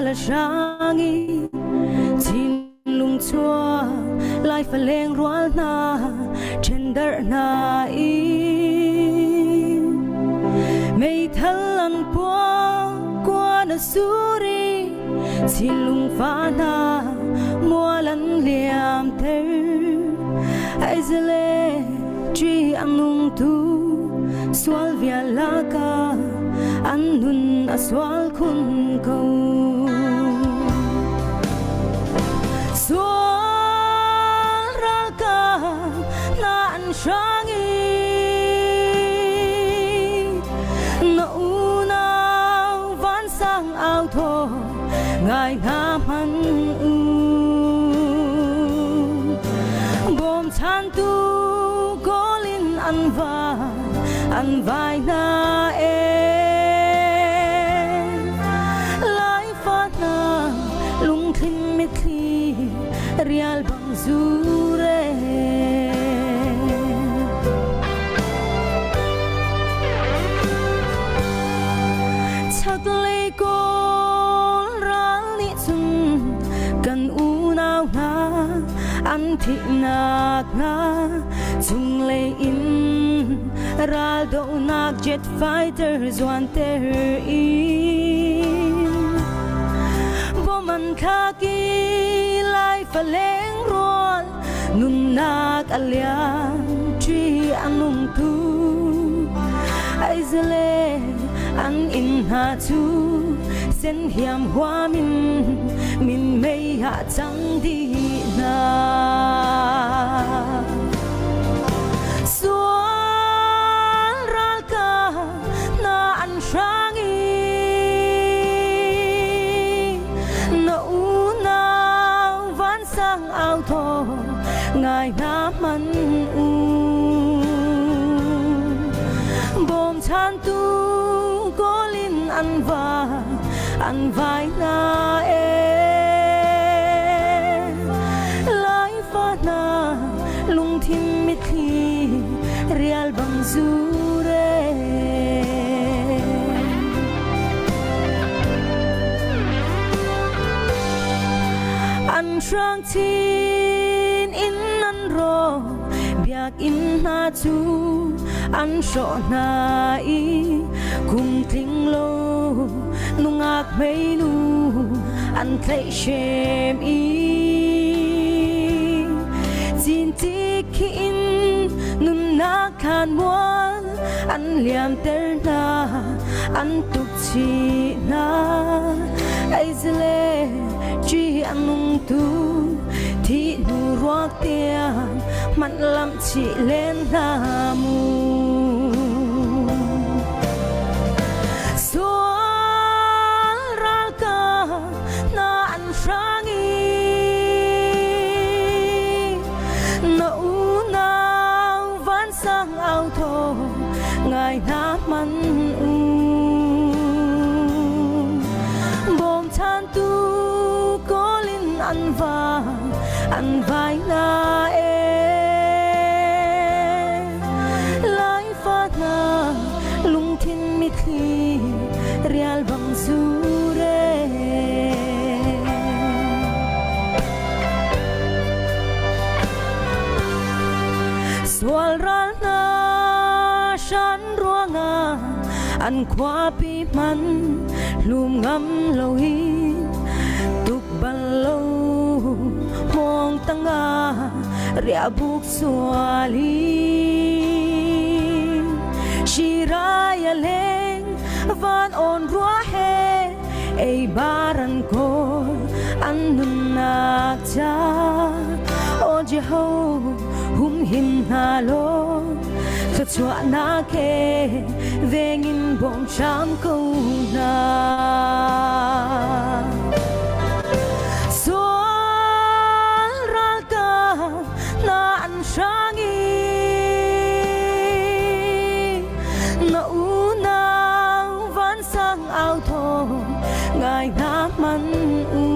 a hrang i Chinlung chuak Laifa leng rual hna ṭhendarh hna i Meithal an puak kuan a sur i Chinlung fa hna mual an liamter. Aizale ṭi a nung tu sual vial lakah an nun a sual khun ko. Sual ralkap hna an hrang i na unau vansang au thaw ngai hna hmanh u. Bawmchantu kawl in an va an vai hna e. Laifa hna lungthin mitthli rial bang zure. Chaklei Kawl ral nih cun kan unau hna an thihnak hna chunglei in raldohnak jet fighter zuanter i bom an thlak i Laifa leng rual nunnak a liam ṭi a nung tu Aizale an inn hna cu sen hiam huam in minmei ah cang dih hna. Sual ralkap hna an hrang i na unau vansang au thaw ngai hna hmanh u. Bawmchantu kawl in an va an vai hna e. Laifa hna lungthin mitthli rial bang zure. An hrang chin in an ro biakinn hna cu an hrawh hna i kum tling lo nungak hmeinu an tlaihhrem i cintik khi in nunnak khan mual an liamter hna an tuk chih hna. Aizile ṭi a nung tu thi hnu ruak tiang hmanh lamh chih len hna mu. Sual ralkap hna an hrang i na unau vansang au thaw ngai hna hmanh u. Bawmchantu kawl in an va an vai hna e. Laifa hna lungthin mitthli rial bang zure. Sual ral hna shan ruangah an khuapi hman hlum ngam lo hi tuk bal lo hmawng tangah riahbuk sual hi Shirai a leng van on rua he ei baran kawl an nunnak ca O Jehovah humhim hna law thluachuahnak he vengin bawm hram ko hna. Sual ralkap hna an hrang i na unau vansang au thaw ngai hna hmanh u.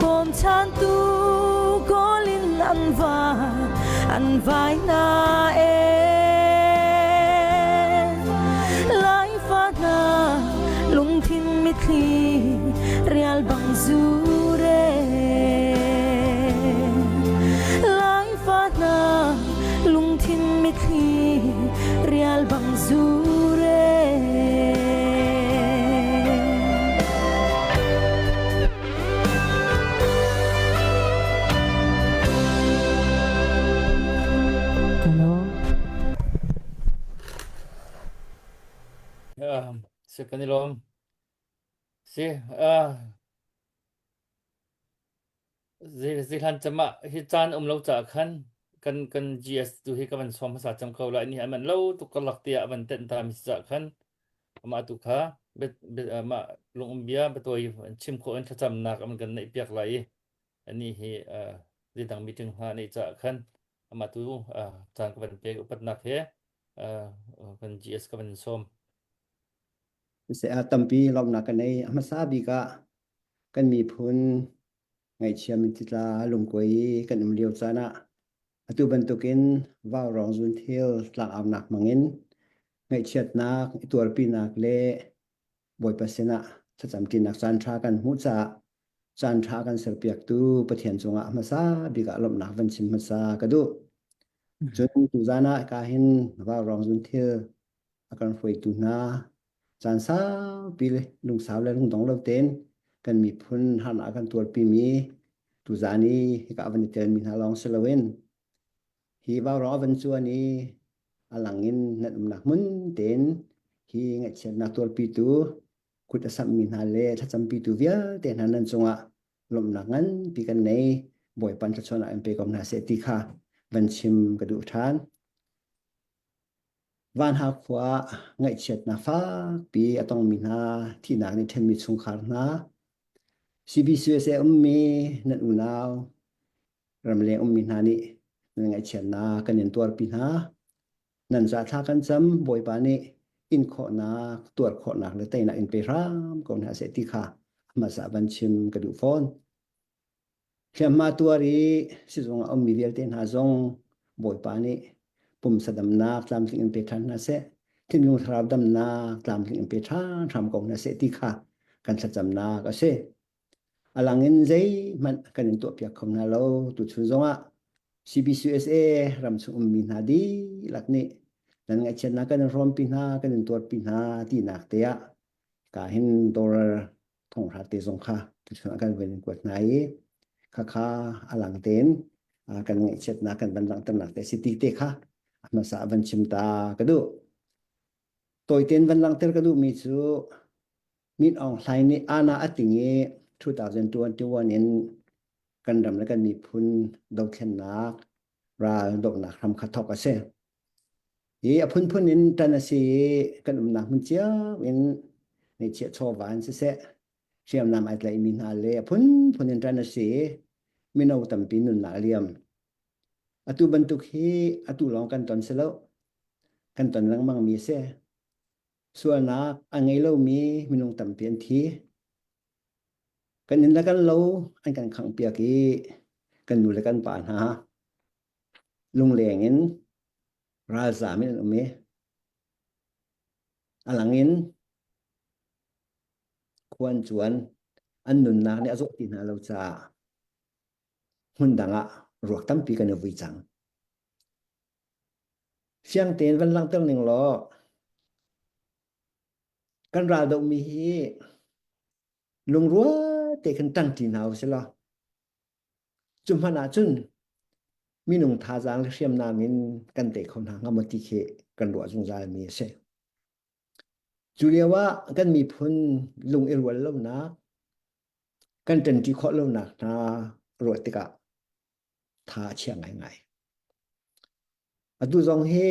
Bawmchantu kawl in an va an vai hna e. Laifa hna lungthin bang zure Lai fa hna lungthin mitthli rial bang zure. Hello. Si kan i lawm. Si uh, Zihlan cem ah hi caan um lo caah khan kan kan GS tu hi ka van sawm hmasa cang ko lai ni an man lo tuk karlak tiah a van tenh ta mi si caah khan amah tu kha mah lungum bia biatawi chim khawh in thlacamnak an kan neih piak lai i ani hi zeidang meeting hna neih caah khan amah tu caan ka van pek upatnak he kan GS ka van sawm. Siseh ah tampi lawmhnak ka nei. A hmasa bik ah kan miphun ngaihchia mintitla lungkuai i kan um lio caan ah atu bantukin vaurawng zunthil tlangaunak hmangin ngaihchiatnak i tuarpinak le Bawipa sinah thlacamṭinak caanṭha kan hmuh caah caanṭha kan serpiaktu Pathian cungah hmasa bik ah lawmhnak van chim hmasa ka duh. Cun tuzaan ah ka hin vaurawng zunthil a kan hruaitu hna caan saupi lungsau le lungdong lo tein kan miphun harnak a kan tuarpimi tuzaan i hika a van i telmi hna lawng si loin hi vaurawng a van cuan i a lang in nan umnak hmun tein hi ngaihchiatnak tuarpitu kut a samhmi hna le thlacampitu vialte hna nan cungah lawmhnak nganpi kan nei Bawipa thluachuahnak in pe ko hna seh ti kha van chim ka duh ṭhan. Vanhau khua ah ngaihchiatnak fakpi a tongmi hna, thihnak nih ṭhenmi chungkhar hna, CBCUSA ummi nan unau, ramleng ummi hna nih nan ngaihchiatnak kan in tuarpi hna. Nan ca thla kan cam, Bawipa nih in khawhnak, tuar khawhnak le teinak in pe hram ko hna seh ti kha hmasa van chim ka duh fawn. Hliamhma tuar i sizung ah ummi vialte hna zong Bawipa nih pumsa damnak tlamtling in pe ṭhan hna seh, thinlung thlarau damnak tlamtling in pe ṭhan hram ko hna seh ti kha kan thlacamnak a si. A lang in zeihmanh kan in tuahpiak kho hna lo. Tuchun zongah CBCUSA ramchung ummi hna dihlak nih nan ngaihchiatnak kan in hrawmpi hna, kan in tuarpi hna tinak te ah ka hin dollar thonghra te zong kha tuchun ah kan van in kuat hna i khakha a lang tein kan ngaihchiatnak kan van langhternak te si ti te kha a hmasa van chim ta ka duh. Tawitein van langhter ka duhmi cu Min Aung Hlaing nih ana a ting i 2021 in kan ram le kan miphun dothlennak ral dohnak hram kha thawk a si. Hi a phunphun in ṭan a si i kan umnak hmun cio in ngeihchiah chawva in siseh, hriamnam ai tlaihmi hna le a phunphun in ṭan a si i mino tampi nunnak a liam. Atu bantuk hi atu lawng kan ton si lo. Kan ton lengmangmi a si. Sualnak a ngei lomi minung tampi an thi. Kan inn le kan lo an kan khanghpiak i kan nu le kan pa hna lungleng in ralzaam in an um i a lang in khua an cuan an nunnak nih a zawh ti hna lo caah hmun dang ah ruak tampi kan i vui cang. Fiang tein van langhter ning law kan ral dohmi hi lungrual te khan ṭangṭi hna u sih law Cu hmanh ahcun minung thazaang le hriamnam in kan tei kho hna hnga maw ti khi kan ruah zungzal mi a si. Cu lio ah kan miphun lung i rual lonak, kan ṭanṭi khawh lonak hna ruah tikah tha a chia ngaingai. Atu zong hi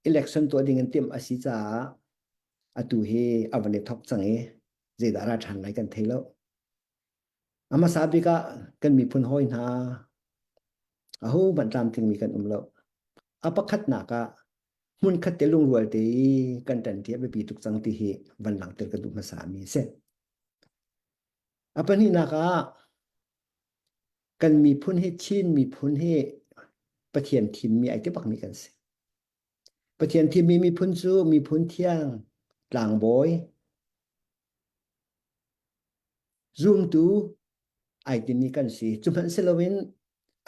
election tuah ding in timh a si caah atu hi a van i thok cang i zeidah ra ṭhan lai kan thei lo. A hmasa bik ah kan miphun hawi hna ahohmanh tlamtlingmi kan um lo. A pakhatnak ah hmunkhat te lungrual te i kan ṭanṭi a biapi tuk cang ti hi van langhter ka duh hmasa mi a si. A pahnihnak ah kan miphun hi Chin miphun hi Pathian thimmi ai ti bakmi kan si. Pathian thimmi miphun cu miphun thiang, tlangbawi, Zumtu. ai timi kan si. Cu hmanh si loin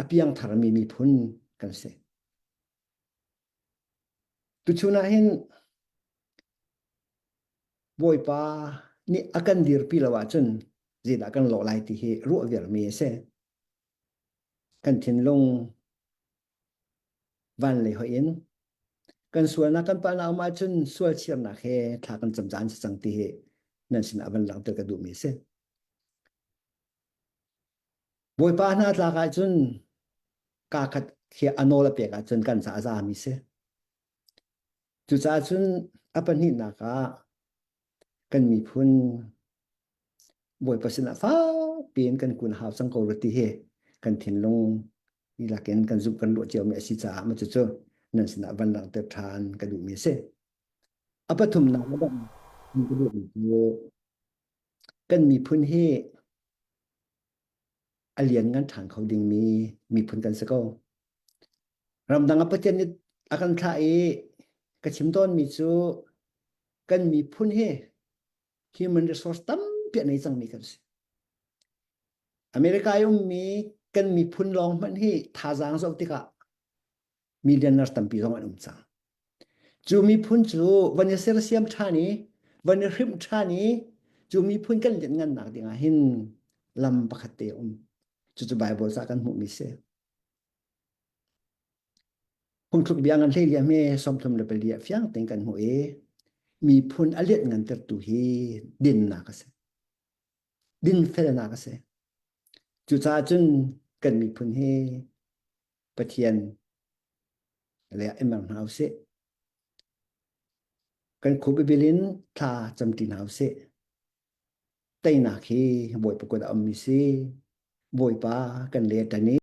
a piang tharmi miphun kan si. Tuchun ah hin Bawipa nih a kan dirpi lo ahcun zeidah kan lawh lai ti hi ruah viarmi a si. Kan thinlung van lei hoih in kan sualnak kan palhnak um ahcun sual chirnak he thla kan cam caan si cang ti hi nan sinah van langhter ka duhmi a si. Bawipa hna tlak ahcun kaa khat khi a nawl a pek ahcun kan ca a zami si. Cucaah cun a pahnihnak ah kan miphun Bawipa sinah fakpi in kan kun hau cang ko rua ti hi kan thinlung dihlak in kan zumh kan ruah ciomi a si caah maw cucu nan sinah van langhter ṭhan ka duhmi a si. A pathumnak a dang ka duhmi cu kan miphun hi a lianngan ṭhan kho dingmi miphun kan si ko. Ramdang ah Pathian nih a kan thlah i ka chim tawnmi cu kan miphun hi human resource tampi a nei cangmi kan si. America i ummi kan miphun lawng hmanh hi thazaang zoh tikah millionaires tampi zong an um cang. Cu miphun cu van i sersiam ṭhan i van i hrimh ṭhan i cu miphun kan lianhngannak ding ah hin lam pakhat te a um. Cucu Bible ca kan hmuhmi si. Phungthluk bia ngan hlei liam hi 34 ah fiang tein kan hmuh i miphun a lianhngantertu hi dinnak a si. Dinfelnak a si. Cucaah cun kan miphun hi Pathian le i mer hna usih. Kan khuabibil in thla camṭi hna usih. Teinak hi Bawipa kut ah a ummi si. Bawipa kan le ṭan i.